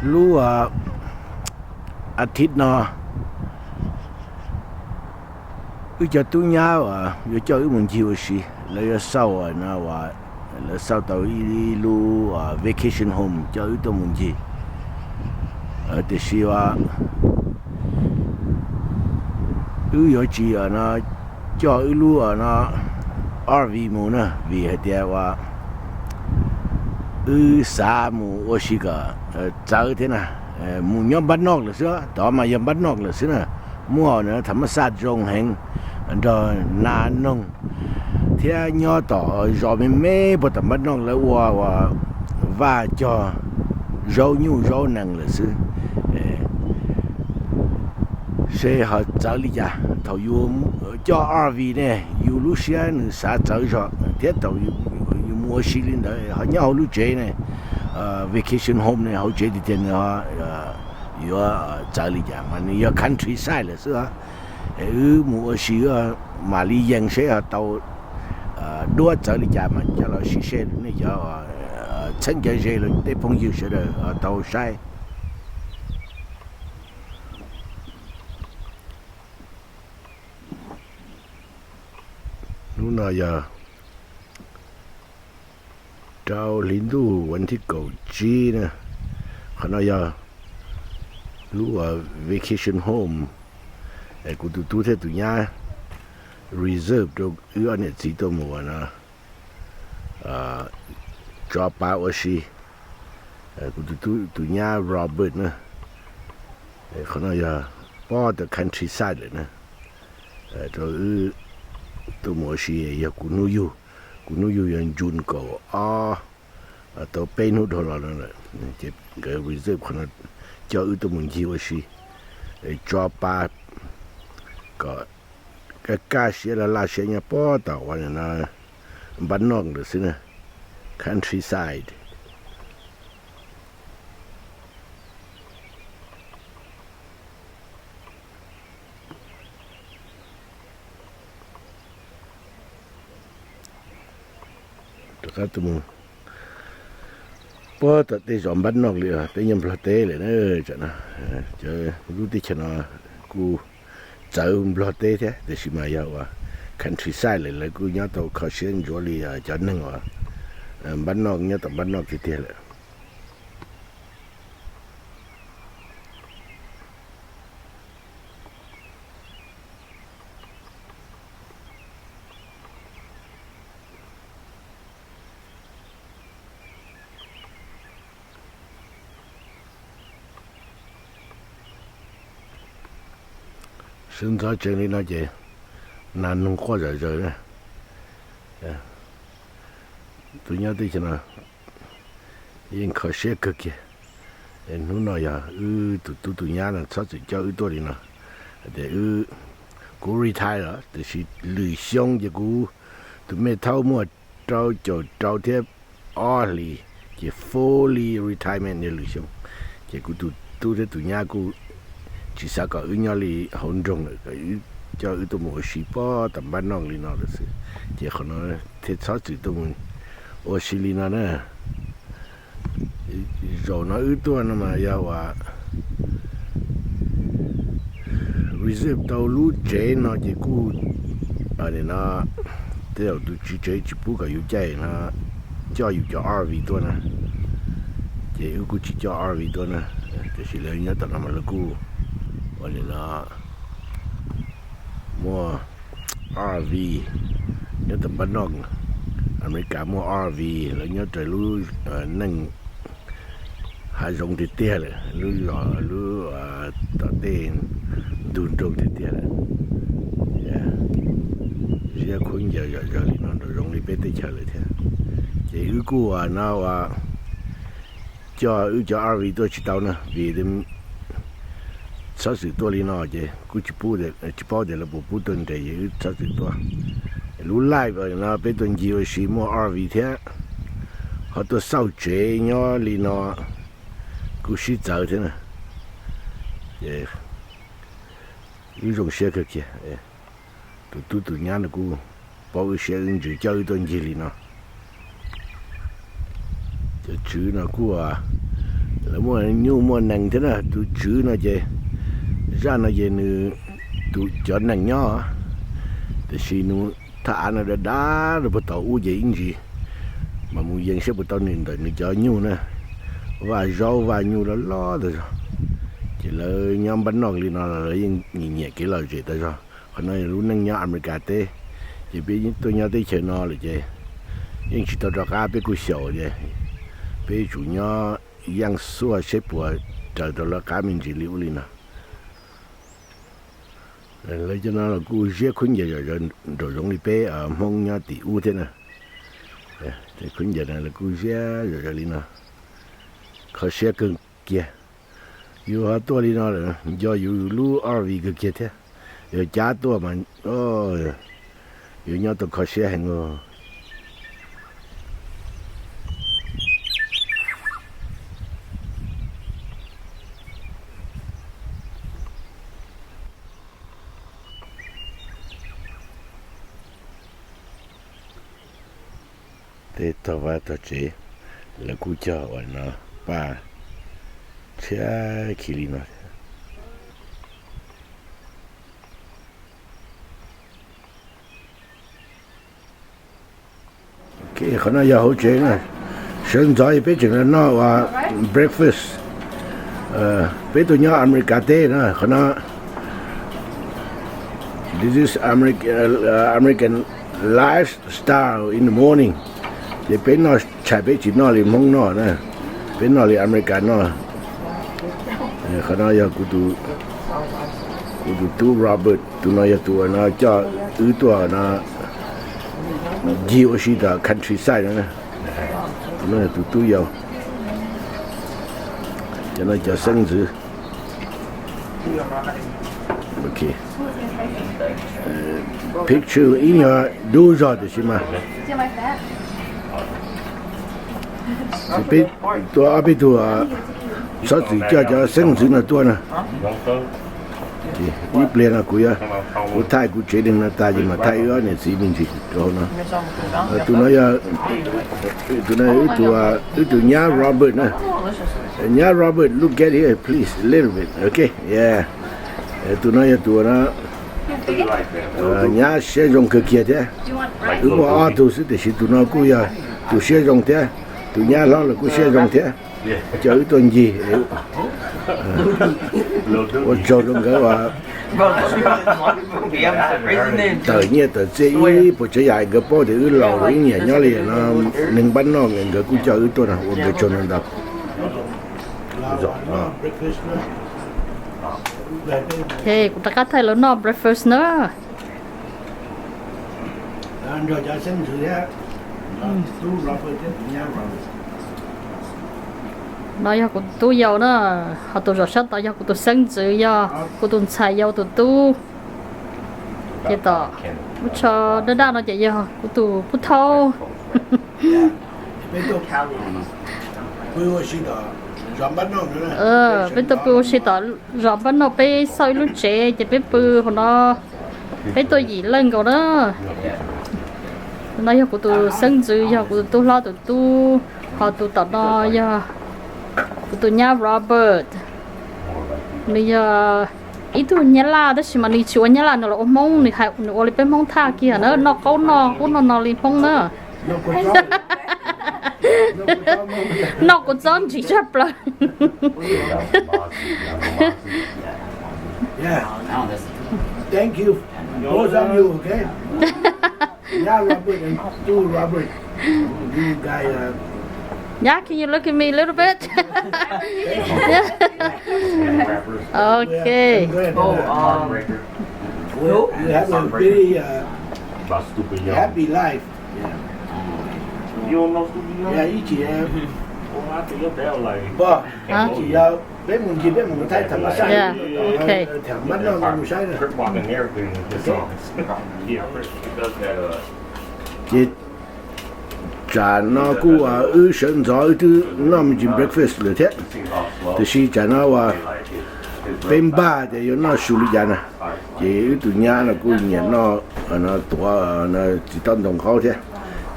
Lub a thib no wb cov tub nyab uas yuav coj wb mus ncig ua si, lawv yuav xauj no, lawv xauj tau ib lub vacation home coj wb tuaj mus ncig. Tiam sis as wb yuav tsis no coj wb lub no R V mus na, vim hais tias uas wb xav mus ua si kom txawv thiab na. Mus nyob npab noj lawm xwb, tod mas yog npab noj lawm xwb na. Muaj tham mas xaj zoo heev, nrog nas noog thiab nyob tom zos me me puag tom npab noj lawv ua uas vaj cog zaub nyuj zaub nees lawm xwb. Seb ho txawv li cas thaum yus coj R V ne, yus lub siab nws xav txawv zog thiab thaum yus mus ua si li ntawd ho nyob hauv lub tsev ne, vacation home ne, hauv tsev tiag tiag nws yuav txawv li cas mas nws yog countryside lawm xwb. Wb mus ua si mam li yees seb ho tau duab txawv li cas mas coj los sib seb rau nej cov txheeb cov ze los tej phooj ywg sawv daws tau saib. Hnub no yog rau hli ntuj vas thib kaum tsib na. Qhov no yog lub vacation home kuv tus tub thiab tus nyab reserve rau wb ob niam txiv tuaj mus no tso pa ua si. Kuv tus tub tus nyab Robert na. Qhov no yog pob tom countryside lawm na. Rau wb tuaj mus ua si yog kuv hnub yug, kuv hnub yug yog June kaum ob, tau peb hnub dhau los no lawm ces nkawd reserve qhov no coj wb tuaj mus ncig ua si, tso pa kom kaj kaj siab laj laj siab nyob pob tom uas npab noj lawm xwb na, countryside. Rov qab tuaj mus puag tom tej zos npab noj li, peb nyob Nplog teb lawm na. Tam no cov lub teb chaws no kuj txawv Nplog teb thiab tiam sis mas yog uas countryside lawm lawv kuj nyob tau kho siab ntsuav li cov neeg uas npab noj nyob tom npab noj tiag tiag lawm. Sib ntxov tsees li no ces nas noog quaj zom zaws na. Tus nyob teb chaws no yeej kho siab kawg kiag. Hnub no yog wb tus tub tus nyab no txhob txwm coj wb tuaj li no, hais tias wb, kuv retire lawm tiam sis lwm xyoo ces kuv tus me thaub muaj rau caum rau thiab ob hlis ces fully retirement yog lwm xyoo. Ces kuv tus tub thiab tus nyab kuj tsis xav kom wb nyob li hauv nroog lawm, kom wb, coj wb tuaj mus ua si pob tom npab noj li no lawm xwb. Ces qhov no thiaj txhob txwm tuaj mus ua si li no na. Zaum no wb tuaj no mas yog uas reserve tau lub tsev no ces kuj, no, tej zaum tus tswv tsev tsis pub kom yus caij no coj yus cov R V tuaj na, ces wb kuj tsis coj R V tuaj na. Tiam sis lawv nyob tom no mas lawv kuj ua li no, muaj R V nyob tom npab noj, Amelikas muaj R V, lawv nyob raws lub neej hav zoov tiag tiag lawm, lub zos lub tom tej ntug nroog tiag tiag lawm. Ziab khaub ncaws zom zaws li no nraum zoov li peb teb chaws lawm thiab. Ces wb kuj ua no ua coj wb cov R V tuaj tsis tau na, vim txhob txwm tuaj li no ces kuj tsis pub, tsis paub tias lawv puas pub tuaj nres, ces wb txhob txwm tuaj. Lub life no peb tuaj ncig ua si muaj R V thiab, ho tuaj xauj tsev nyob li no kuj sib txawv thiab na. Ces wb zoo siab kawg kiag. Tus tub tus nyab no kuj paub wb siab wb ntsws coj wb tuaj ncig li no. Cov tswv no kuj Lawv muaj nyuj muaj nees thiab na, tus tswv no ces, zaj no ces nws tus cov nees nyob, tiam sis nws thaj av no dav dav rau puag tom ub ces ib ntsis mas mus yees saib puas tau nws ntawm nws cov nyuj na, vaj zaub vaj nyuj loj loj tas zog. Ces lawv nyob npab noj li no los lawv yeej nyiam nyiam kev lom zem tas zog. Qhov no yog lub neej nyob Amelikas teb, ces peb tuaj nyob teb chaws no lawm ces yeej tsis tau rov qab, peb kuj xyaum ces peb yuav tsum nyob yeej xuaj saib puas raws tau lawv qab me ntsis li ub li no. Lawv cov no los kuj ziab khaub ncaws zom zaws nraum zoov li peb Hmoob nyob tim ub thiab na. Khaub ncaws no lawv kuj ziab zom zaws li no, kho siab kawg kiag. Yus ho tuaj li no lawm nco yus lub R V kawg kiag thiab. Yog cav tuaj mas yuav nyob tau kho siab heev. Tej tog vaj tog tsev lawv kuj cog uas no paj tshiab khiv li no. Qhov no yog hauv tsev na. Sawv ntxov peb tseem los noj ua breakfast. Peb tuaj nyob Amelikas teb na, qhov no, this is Ameri- American lifestyle in the morning. Ces peb noj tshais peb tsis noj li Hmoob noj na, peb noj li Amelikas noj. Qhov no yog kuv tus tub Robert, tus no yog tus uas no coj wb tuaj no ncig ua si tom countryside no. Tus no yog tus tub yau, cov no cov xeeb ntxwv. Picture ib nyuag dub zog tiam sis mas peb tuaj, ob peb tug txhob txwm coj cov xeeb ntxwv no tuaj na. Ib pliag no kuv yuav, kuv thaij kuv tsev neeg no tag ces mam thaij wb ob niam txiv me ntsis rau hauv no. Tus no yog, tus no, wb tus nyab Robert na. Nyab Robert, look at here please, a little bit, okay, yeah. Tus no yog tus no, nyab siab zoo kawg kiag thiab. Wb muaj ob tug xwb tiam sis tus no kuj yog tus siab zoo thiab, tus nyab hlob los kuj siab zoo thiab. Coj wb tuaj ncig, ua tsaug rau nkawd uas tawm nyiaj tawm txiaj ib puas tsav yam, nkawd paub tias wb laus lawm wb nyiam nyob li no, neeg npab noj nkawd kuj coj wb tuaj no, ua nkawd tsaug ntau ntau. Kuv rov qab thaij lawv noj breakfast na. No yog kuv tus tub yau na, ho tus zaum sab tod yog kuv tus xeeb ntxwv, yog kuv tus ntxhais yau tus tub. Ces tom lub tsho daj daj no ces yog kuv tus pub thaub. Peb tuaj pw ua si tom zos npab noj, peb xauj ib lub tsev ces peb pw hauv no, peb tuaj yim leej nkaus na. No yog kuv tus xeeb ntxwv, yog kuv tus tub hlob tus tub, ho tus tom no yog kuv tus nyab Robert. Nws yog ib tug nyab laj tab sis mas nws tsis ua nyab laj, nws los ua hmoob, nws hais nws ua li peb hmoob thaj kiag na, noj qaub noj qub noj no li hmoob na. Noj kua txob ntsim tshaj plaws. Yeah, can you look at me a little bit? Yeah. Okay. Ces tsam no kuj wb sawv ntxov wb twb noj me ntsis breakfast lawm thiab, tiam sis tsam no uas peb npaj tias yuav noj su li cas na, ces wb tus nyab no kuj nyiam noj tuav txiv taub ntoo qaub thiab.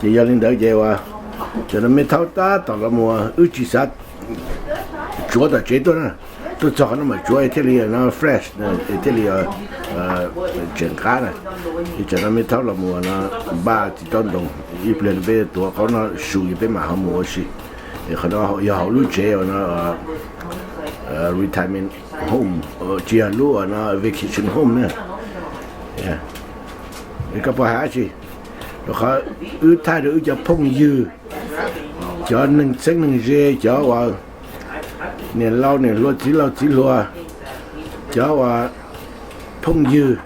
Ces yog li ntawd ces uas cov no me thaub tab tom los mus, wb tsis xav, tsuav tom tsev tuaj na, tuaj txog qhov no mam tsuav thiaj li no fresh, thiaj li tseem qab na. Ces tsam no me thaub los mus no npaj txiv taub ntoo, ib pliag peb tuav qaub no su ces peb mam ho mus ua si. Qhov no yog hauv lub tsev uas no retirement home, tsis yog lub uas no vacation home na. Koj puas hais dab tsi? Rau qhov wb thaij rau wb cov phooj ywg, cov neeg txheeb neeg ze, cov uas niam laus niam hluas txiv laus txiv hluas, cov uas phooj ywg,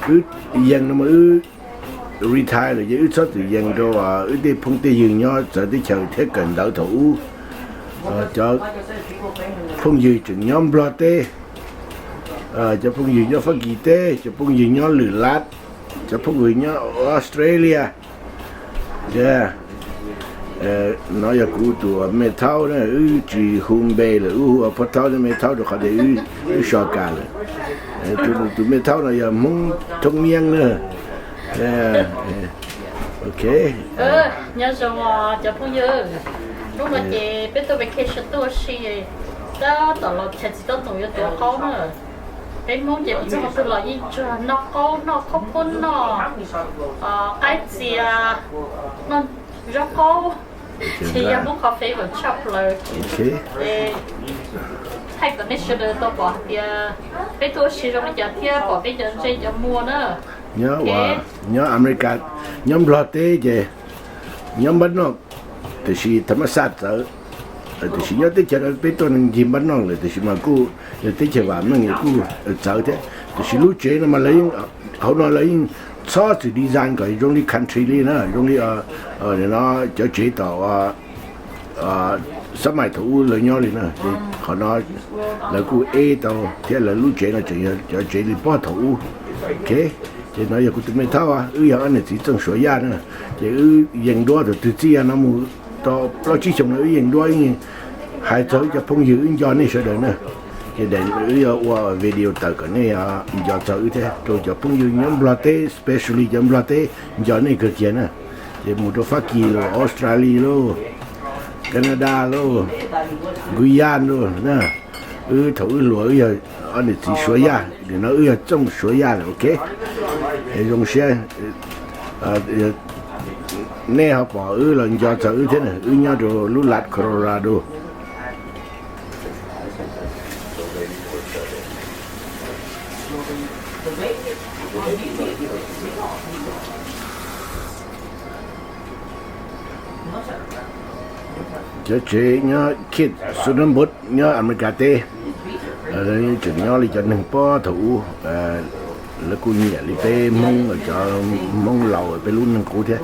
wb yees no mas wb retire lawm ces wb txhob txwm yees rau wb tej phooj tej ywg nyob txawv teb chaws thiab kawm ntawv thaum ub. Cov phooj ywg tseem nyob Nplog teb, cov phooj ywg nyob Fab Kis teb, cov phooj ywg nyob lwm lab, cov phooj ywg nyob Australia. Thiab no yog kuv tus me thaub na, wb tsis hu npe lawm, wb hu ua pog thaub thiab me thaub rau qhov tias wb so kas lawm. Tus me thaub no yog Hmoob Thoob Miab na. Ok. Nyob zoo cov phooj ywg, hnub no ces peb tuaj vacation tuaj ua si, tab tom los chaw txiv taub ntoo yuav tuav qaub na. Peb Hmoob ces peb txhua tus los yeej tsuag noj qaub, noj khaub poob, noj qaib txias, noj zaub qaub, ces yog Hmoob qhov favourite tshaj plaws. Thaij kom nej sawv daws tau pom hais tias peb tuaj ua si zoo li cas thiab pom peb cov ntse cov muag na. Nyob America, nyob Nplog teb ces nyob npab noj, tiam sis thaum maj xaj txawv. Tiam sis nyob teb chaws no peb tuaj ncig npab noj lawm tiam sis mas kuj yog teb chaws vam meej kuj txawv thiab. Tiam sis lub tsev no mas lawv yeej, hauv no lawv yeej txhob txwm design kom zoo li country li na, zoo li no cov tsev tom xab mais thaum ub lawv nyob li na. Ces qhov no lawv kuj ev tau thiab lawv lub tsev no tseem yog cov tsev li pob thaum ub. Ok, ces no yog kuv tus me thaub, wb yog ob niam txiv Txooj Suav Yaj na. Ces wb yees duab thaum twg txij no mus tau plaub tsib xyoos no wb yees duab, wb hais txog wb cov phooj ywg, wb nco nej sawv daws na. Ces wb yuav ua video tawm kom nej nco txog wb thiab rau cov phooj ywg nyob Nplog teb, specially cov Nplog teb nco nej kawg kiag na. Ces mus rau Fab Kis los, Australia los, Canada los, Guyana los na. Wb thaum wb hluas wb yog ob niam txiv Suav Yaj, nim no wb yog Txooj Suav Yaj lawm, ok. Zoo siab nej ho pom wb los nco txog wb thiab na. Wb nyob rau lub lab Colorado. Cov tsev nyob Kids Swimming Pool nyob Amelikas teb, tseem nyob li cov neeg pob thaum ub. Lawv kuj nyiam li peb Hmoob, cov Hmoob laus peb lub neej qub thiab.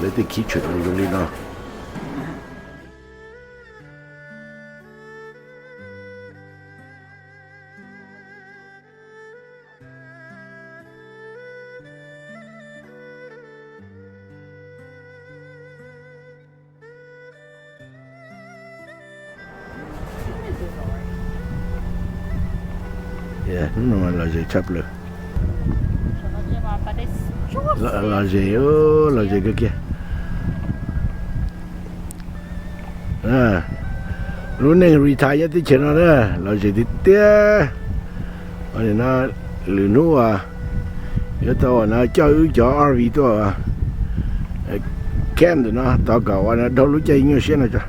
Lawv tej kitchen zoo li no. Hnub no lom zem tshaj plaws. Lom zem, lom zem kawg kiag. Lub neej retire nyob teb chaws no na, lom zem tiag tiag. No lwm hnub uas yuav tau uas no coj wb cov R V tuaj camp ntawm no tos kom uas no dhau lub caij nyuaj siab no tso.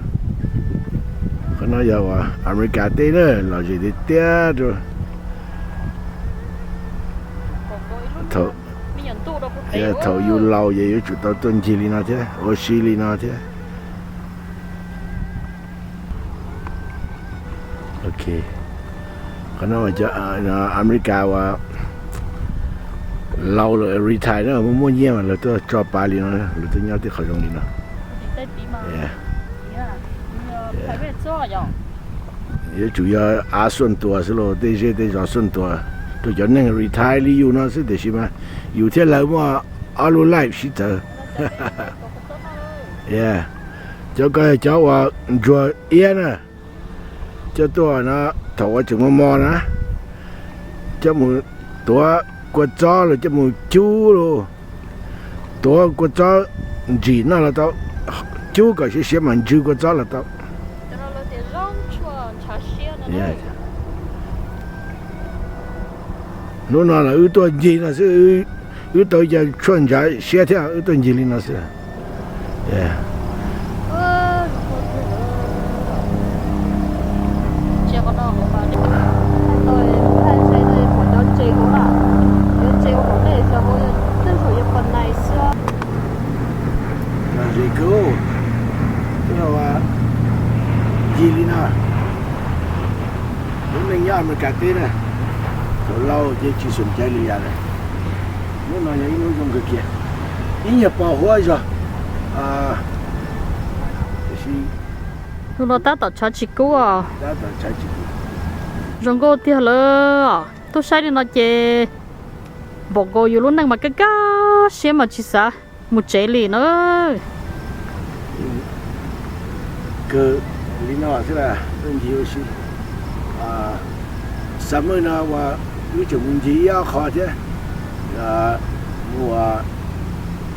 Qhov no yog uas Amelikas teb na, lom zem tiag tiag rau. Thaum yus laus ces yuav tsum tau tuaj ncig li no thiab, ua si li no thiab. Ok, qhov no Amelikas uas laus lawm, retire na, muaj muaj nyiaj mas lawv tuaj tso pa li no, lawv tuaj nyob tej qhov zoo li no. Yuav tsum yog av xuaj tuas xwb los tej zej tej zos xuaj tuas rau cov neeg retire li yus no xwb, tiam sis mas yus thiab lawv muaj ob lub life sib txawv. Cov ko yog cov uas ntsuag iab na, coj tuaj no thaum uas tseem mos mos na, coj mus tuav kua txob los coj mus cub los, tuav kua txob ntsim noj los tau, cub kom siav siav mas ntsw kua txob los tau. Hnub no los wb tuaj ncig no xwb, wb tau cov tshuaj ntshav siab thiab wb tuaj ncig li no xwb. Ntxim kawg, ncig li no, lub neej nyob Amelikas teb na, thaum laus ces tsis xum cai li yam na. Hnub no yog ib hnub zoo kawg kiag, ib nyuag pos huab zog. Hnub no tab tom tshav tsis kub os. Zoo nkauj tiag lawm. Tuaj saib li no ces npaum nkaus yus lub neej mas kaj kaj siab mas tsis xav mus tsev li na. Kawg li no xwb, tuaj ncig ua si. Summer no uas wb tseem mus ncig ib ob qho thiab, mus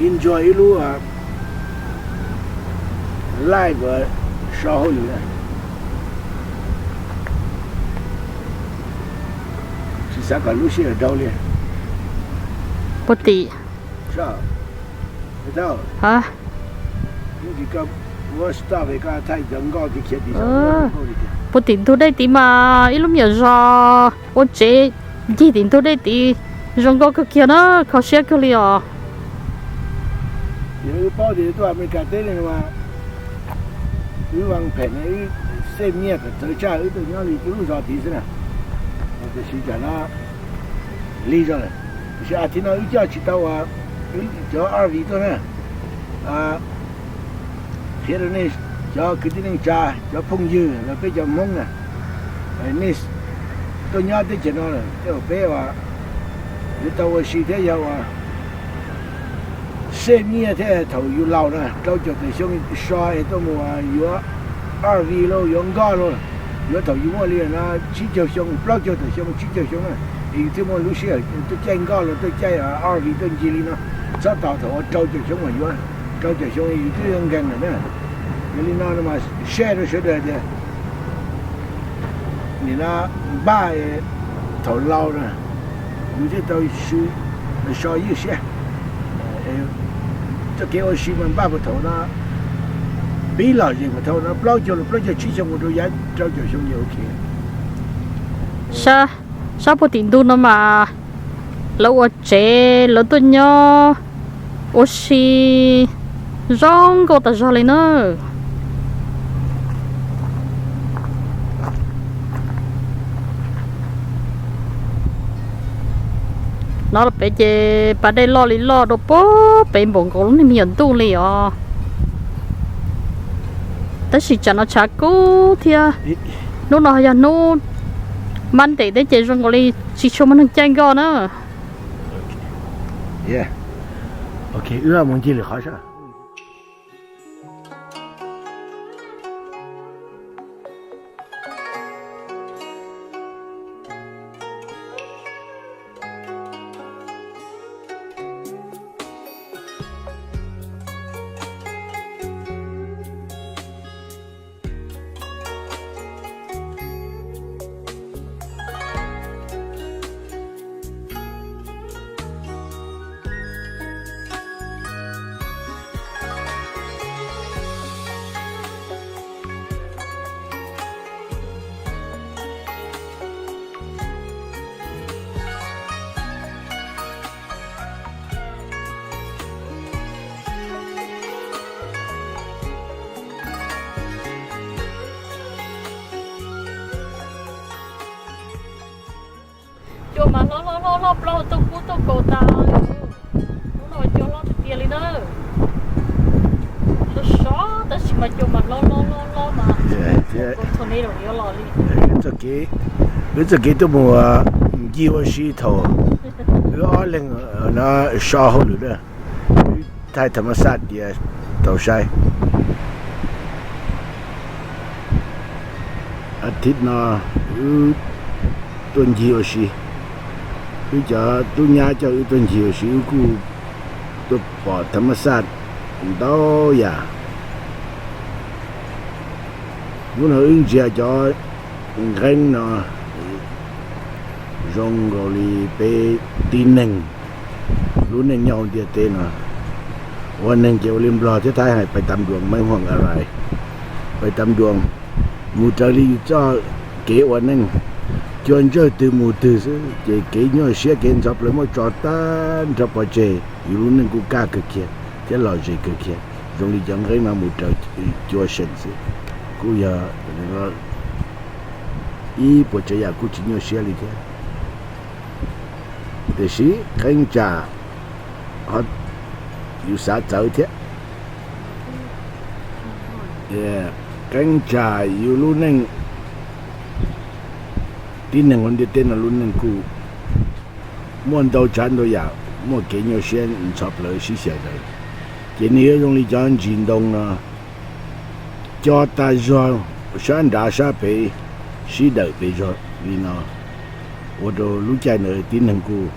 enjoy ib lub life so hauj lwm na. Tsis xav kom lub sij hawm dhau li. Puag tim, puag tim ntug dej tid mas ib lub me nyuam zos ua tsev ncig tim ntug dej tid zoo nkauj kawg kiag na, kho siab kawg li os. Yog wb paub tias tuaj Amelikas teb li no, wb vaj phem, wb xej nyiaj kom txawv tshaj, wb tuaj nyob li lub zos tid xwb na. Tiam sis tam no lig zog lawm, tiam sis a thiv no wb coj tsis tau cov R V tuaj na. Qhia rau nej cov kwv tij neej tsa, cov phooj ywg los peb cov Hmoob na, nej tuaj nyob teb chaws no lawm, tej zaum peb yuav tau ua si thiab yog ua sej nyiaj thiab thaum yus laus na, rau caum tawm xyoo so es tuaj mus yuav R V lauj, yuav nkoj lauj, yuav thaum yus muaj li no tsib caug xyoo, plaub caug tawm xyoo, tsib caug xyoo na, es yus thiaj muaj lub sij hawm tuaj caij nkoj los tuaj caij R V tuaj ncig li no. Txhob tos thaum ua rau caum xyoo mas yuav, rau caum xyoo yus twb yuav nkees lawm na. Yog li no mas share rau sawv daws tias nim no npaj thaum laus na, yus thiaj tau so ywj siab. Txoj kev ua si mas npaj puag thaum no, pib lom zem puag thaum no plaub caug los plaub caug tsib xyoo mus rau yav rau caum xyoo ces ok. Sab, sab puag tim ntug no mas lawv ua tsev, lawv tuaj nyob ua si zoo nkauj tas zog li na. No los pem ces pas dej loj li loj dua puag pem npaum nkaus lub niag me nyuam ntuj li os. Tab sis tsam no tshav kub thiab. Hnub no yog hnub Monday thiab ces zoo nkaus li tsis tshua muaj neeg caij nkoj na. Ok, wb mus ncig lwm qhov sab. Cua mas hlob hlob hlob hlob plaub tuaj kub tuaj kaus tas. Hnub no cua hlob tiag tiag li na. Sov sov tab sis mas cua mas hlob hlob hlob hlob mas. Wb txoj kev tuaj mus ncig ua si thaum wb ob leeg no so hauj lwm na. Wb thaij tham ma xaj tias tau saib. A thib no wb tuaj ncig ua si, wb cov tub nyab coj wb tuaj ncig ua si, wb kuj tuaj pom tham ma xaj ntau yam. Hnub no wb ntsia cov nqeeb no zoo nkaus li peb tib neeg lub neej nyob hauv ntiaj teb no. Ua neeg ces ua li Nplog thiab Thaib hais pais tam duas meej hom a rai, pais tam duas, mus raws li yus txoj kev ua neej, cua ntsawj twg mus twg xwb ces kev nyuaj siab kev ntxhov plaws muab tso tag nrho pov tseg, yus lub neej kuj kaj kawg kiag thiab lom zem kawg kiag zoo li cov nqeeb no mus raws cua seem xwb. Kuj yog ib puas tsav yam kuj tsis nyuaj siab li thiab. Tiam sis qeeb tsam yus xav txawv thiab. Qeeb tsam yus lub neej, tib neeg hauv ntiaj teb no lub neej kuj muaj ntau tsav ntau yam, muaj kev nyuaj siab ntxhov plaws sib xyaw daws. Ces nws yuav zoo li cov ntsis ntoo no, co tag zog sab nrad sab pem, sib dawm pes zog li no, ua rau lub caij ntawd tib neeg kuj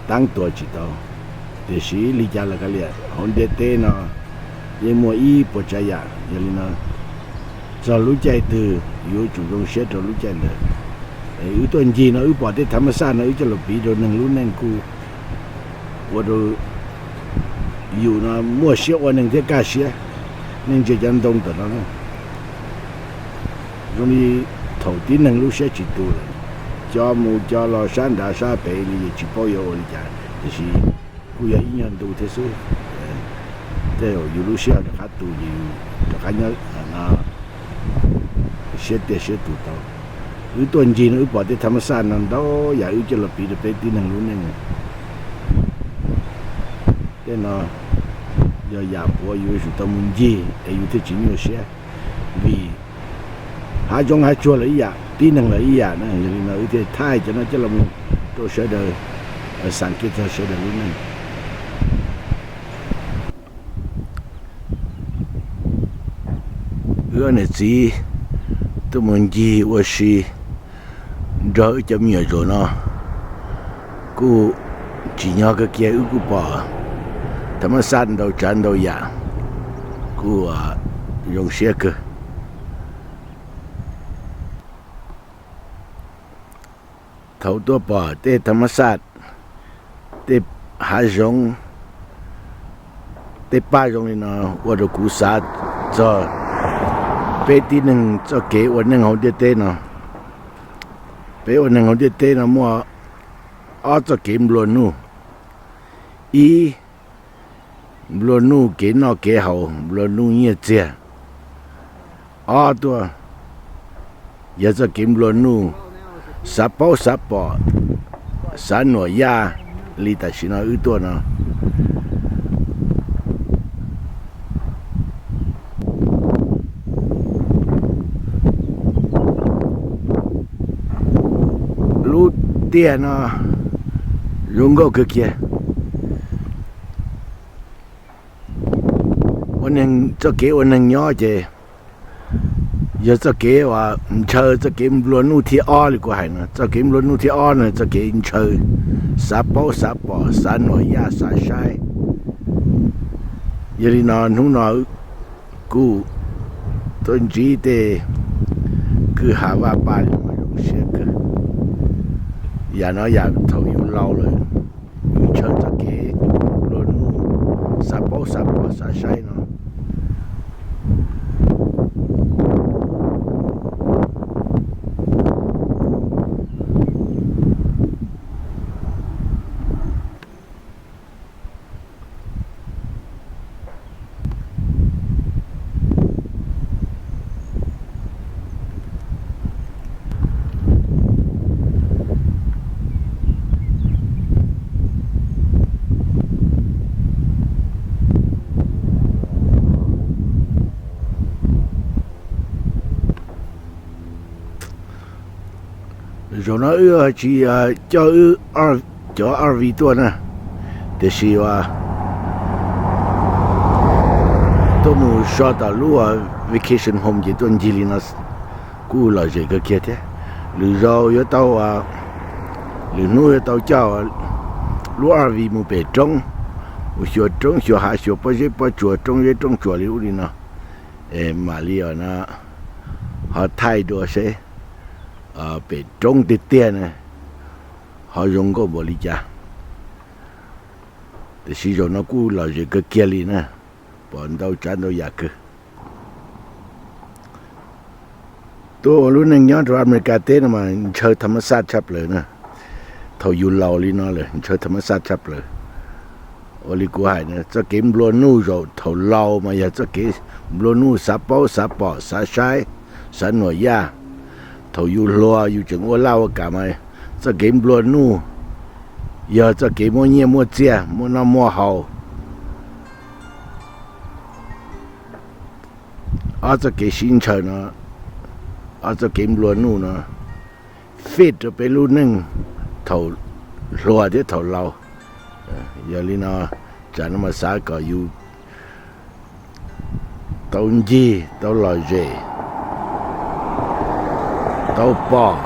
taab tuag tsis tau. Tiam sis li cas los kav liam, hauv ntiaj teb no yeej muaj ib puas tsav yam. Yog li no, txog lub caij twg yuav tsum zoo siab rau lub caij ntawd. Wb tuaj ncig no wb pom tej thav mab xaj no wb coj los piv rau neeg lub neej kuj ua rau yus no muaj siab ua neeg thiab kaj siab. Nej ntsia cov ntoo tom no, zoo li thaum tib neeg lub siab tsis tu lawm, co mus co los sab nrad sab pem li es tsis paub yuav ua li cas, tiam sis kuj yog ib nyuag ntu thiab xwb. Tej zaum yus lub siab rov qab tu ces yus rov qab nyob siab tiaj siab tus tau. Wb tuaj ncig no wb pom tej thav mab xaj no ntau yam wb coj los piv rau peb tib neeg lub neej. Tej no yog yam puav yus yuav tsum tau mus ncig es yus thiaj tsis nyuaj siab, vim hav zoov hav tsuag los ib yam, tib neeg los ib yam na. Yog li no wb thiaj thaij cov no coj los mus rau sawv daws, xam kev txog sawv daws lub neej. Wb ob niam txiv tuaj mus ncig ua si nrog wb cov me nyuam zaum no, kuj tsim nyog kawg kiag, wb kuj pom thav mab xaj ntau tsav ntau yam, kuj zoo siab kawg. Thaum tuaj pom tej thav mab xaj, tej hav zoov, tej paj zoo li no ua rau kuv xav txog peb tib neeg txoj kev ua neej hauv ntiaj teb no. Peb ua neeg hauv ntiaj teb no muaj ob txoj kev nplua nuj. Ib, nplua nuj kev noj kev haus, nplua nuj nyiaj txiag. Ob tuaj yog txoj kev nplua nuj xav paub xav pom, xav nuam yaj li tam sim no wb tuaj no. Lub tiaj no zoo nkauj kawg kiag. Ua neeg, txoj kev ua neeg nyob ces yog txoj kev uas ntshaw, txoj kev nplua nuj thib ob li kuv hais no. Txoj kev nplua nuj thib ob no txoj kev ntshaw, xav paub xav pom, xav nuam yaj xav saib. Yog li no hnub no kuj tuaj ntsib tej kwj ha vaj paj zoo siab kawg. Yam no yam thaum yus laus lawm, yus ntshaw txoj kev nplua nuj, xav paub xav pom xav saib no. Zaum no wb tsis coj wb cov R V tuaj na, tiam sis uas tuaj mus so tom lub vacation home ces tuaj ncig li no kuj lom zem kawg kiag thiab. Lwm zaus yuav tau, lwm hnub yuav tau coj lub R V mus pem roob, mus xyuas roob xyuas hav xyuas pob zeb pob tsuas roob zeb roob tsuas li ub li no. Mam li os no ho thaij dua seb pem roob tiag tiag na ho zoo nkauj npaum li cas. Tiam sis zaum no kuj lom zem kawg kiag li na, pom ntau tsav ntau yam kawg. Tuaj ua lub neej nyob rau Amelikas teb no mas ntshaw tham mas xaj tshaj plaws na. Thaum yus laus li no lawm ntshaw tham mas xaj tshaj plaws. Ua li kuv hais na, txoj kev nplua nuj zaum thaum laus mas yog txoj kev nplua nuj xav paub xav pom xav saib xav nuam yaj. Thaum yus hluas yus tseem ua laj ua kam mas txoj kev nplua nuj yog txoj kev muaj nyiaj muaj txiaj muaj noj muaj haus. Ob txoj kev sib ntshaw no, ob txoj kev nplua nuj no fit rau peb lub neej thaum hluas thiab thaum laus. Yog li no, tsam no mas xav kom yus tau ncig tau lom zem tau pom.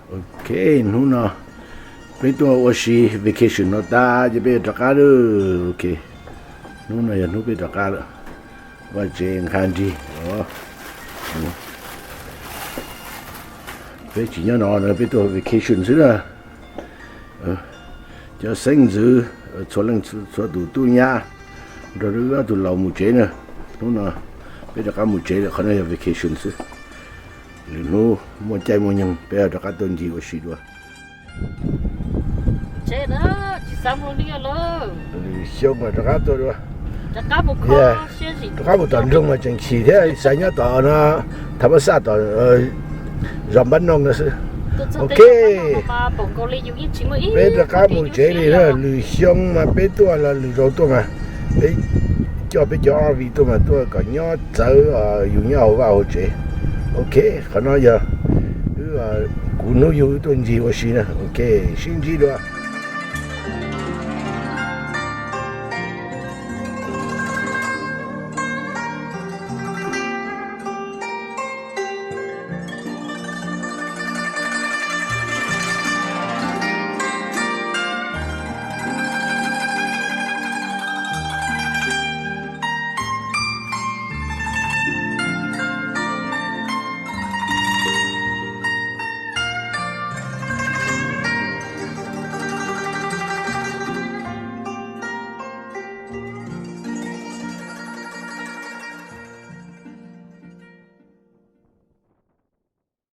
Ok, hnub no peb tuaj ua si vacation no tas ces peb rov qab lawm. Ok, hnub no yog hnub peb rov qab lawm. Vaj tsev nqa nrig. Peb tsis nyob no, peb tuaj vacation xwb na. Cov xeeb ntxwv, txhua leej txhua tus tub nyab nrog rau wb ob tug laus mus tsev na. Hnub no peb rov qab mus tsev lawm, qhov no yog vacation xwb. Lwm hnub muaj caij muaj nyoog peb rov qab tuaj ncig ua si dua. Lwm xyoo mas rov qab tuaj dua. Rov qab mus tom nroog mas tseem chim thiab, xav nyob tom no, tham mas xaj tom zos Npab Noog no xwb. Ok, peb rov qab mus tsev li na. Lwm xyoo mas peb tuaj los lwm zaus tuaj mas peb coj peb cov R V tuaj mas tuaj kom nyob txawv, yus nyob hauv vaj hauv tsev. Ok, qhov no yog wb, kuv hnub yug wb tuaj ncig ua si na. Ok, sib ntsib dua.